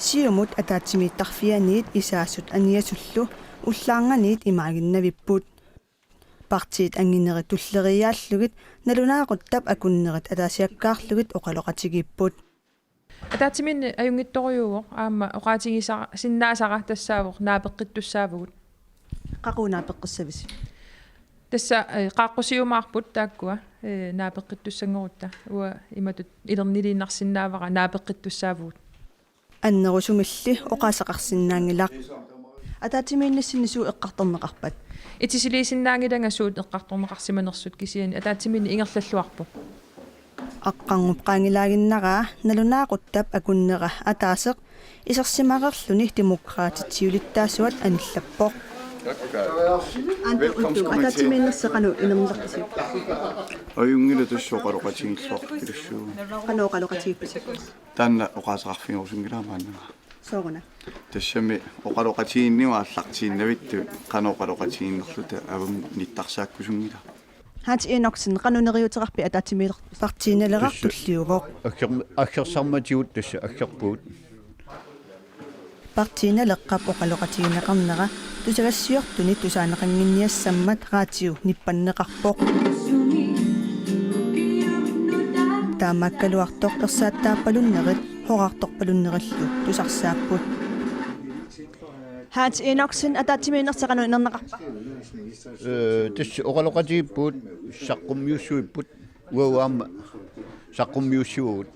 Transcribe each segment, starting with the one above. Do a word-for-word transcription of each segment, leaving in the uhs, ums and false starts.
Siumut ataatsimiittarfianiit Isaasut Aniasullu ullaarnganiit imaaginnavipput. Partiit anginerit tulleriiaallugit nalunaaquttap akunnerit ataasiakkaarlugit oqaloqatigiipput. Ataatsimiinneq ajunngitsorujuuvoq aamma oqaatigisinnaasara tassaavoq naapeqqittussaavugut. Qaqugu naapeqqissavisi? Tassa, eh, qaaqqusiumaarput taakkua, eh, naapeqqittussanngorutta. Uanga imatut ilerniliinnarsinnaavara naapeqqittussaavugut. Annerusumilli oqaaseqarsinnaanngilaq. Ataatsimiinnissinni suut eqqartorneqarpat? Itisiliisinnaanngilanga suut eqqartorneqarsimanersut kisianni ataatsimiinneq ingerlalluarpoq. Aqqarngup qaangilaaginnaraa nalunaaquttap akunnera ataaseq isersimareerluni Demokraatit siulittaasuat anillappoq. Anta Uttum, ataatsimiinnersi qanoq inernartisiuk? Ajunngilaq, tassa oqaloqatigiilluarpilussuuvoq. Qanoq oqaloqatigiippisigit? Taanna oqaaseqarfigerusunngilara maannaga. Sooruna? Tassami oqaloqatigiinneq aallartiinnavittut qanoq oqaloqatigiinnerluta avammut nittarsaakkusunngilaq. Hans Enoksen, qanoq neriuuteqarpit ataatsimiilerpisi? Partii Naleraq tulliuvoq. Agger-, aggersarmatigut tassa aggerpugut. Partii Naleqqap oqaloqatigineqarnera tusagassiortunit tusaaneqannginniassammat raatiu nippanneqarpoq. Taamaakkaluartoq ersaattaappalunnerit horaartorpalunnerillu tusarsaapput. Hans Enoksen, ataatsimiinnersi qanoq inernaqarpa? Ee, tassa oqaloqatigiippugut, saqqummiussuipput, uagut aamma saqqummiussivugut.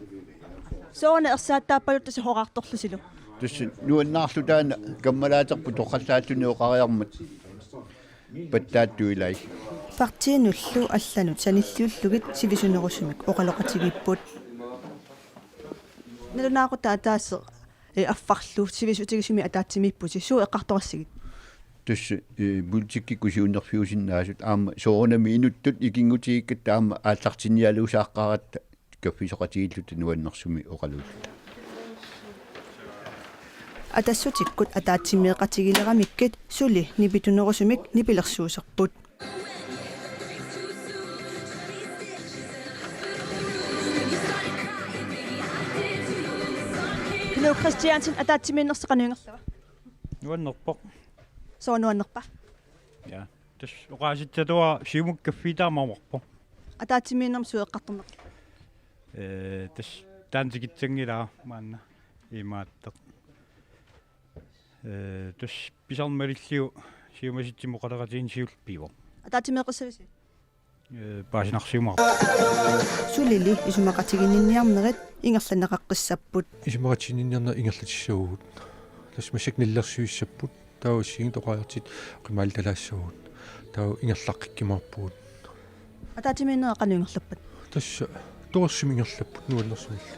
Sooruna ersaattaappaluttusi horaartorlusilu? Tassa nuannaarlu taanna kammalaaterput torrallaatsuni oqariarmat pattaattut ilai. Partiinullu allanut sanilliullugit sivisunerusumik oqaloqatigiipput. Nalunaaqutaq ataaseq, eh, affarlu sivisutigisumik ataatsimiippusi, suut eqqartorissigit? Tassa, eh, politikkikkut siunnerfiusinnaasut aamma soorunami inuttut ikinngutigigatta aamma aallartinnialusaaqqaaratta kaffisoqatigiilluta nuannersumik oqaluulluta. Atassutikkut ataatsimeeqatigileramikkit suli nipitunerusumik nipilersuuserput. Knud Kristiansen, ataatsimiinnersi qanoq ingerlava? Nuannerpoq. Sooq nuannerpa? Ja. Tassa oqaasitsituara Siumup kaffiit taama amerpoq. Ataatsimiinnermi suut eqqartorneq? Ee, tassa taanna tikitsanngilaa maanna imaattoq. Ee, tassa pisarmat illiu siumasitsimut oqaloqatigiinneq siulleq pivoq. Ataatsimeeqqissavisi? Ee, paasinarsiumaarpoq. Sulili isumaqatiginninniarnerit ingerlanneqaqqissapput. Isumaqatiginninniarnerit ingerlatissavugut. Tassa massakkut nalilersuissapput. Taava assigiinngitsut oqariartitat oqimaalitalaassavagut. Taava ingerlaqqikkumaarpugut. Ataatsimiinnerit qanoq ingerlappat? Tassa torersumik ingerlapput nuannersumillu.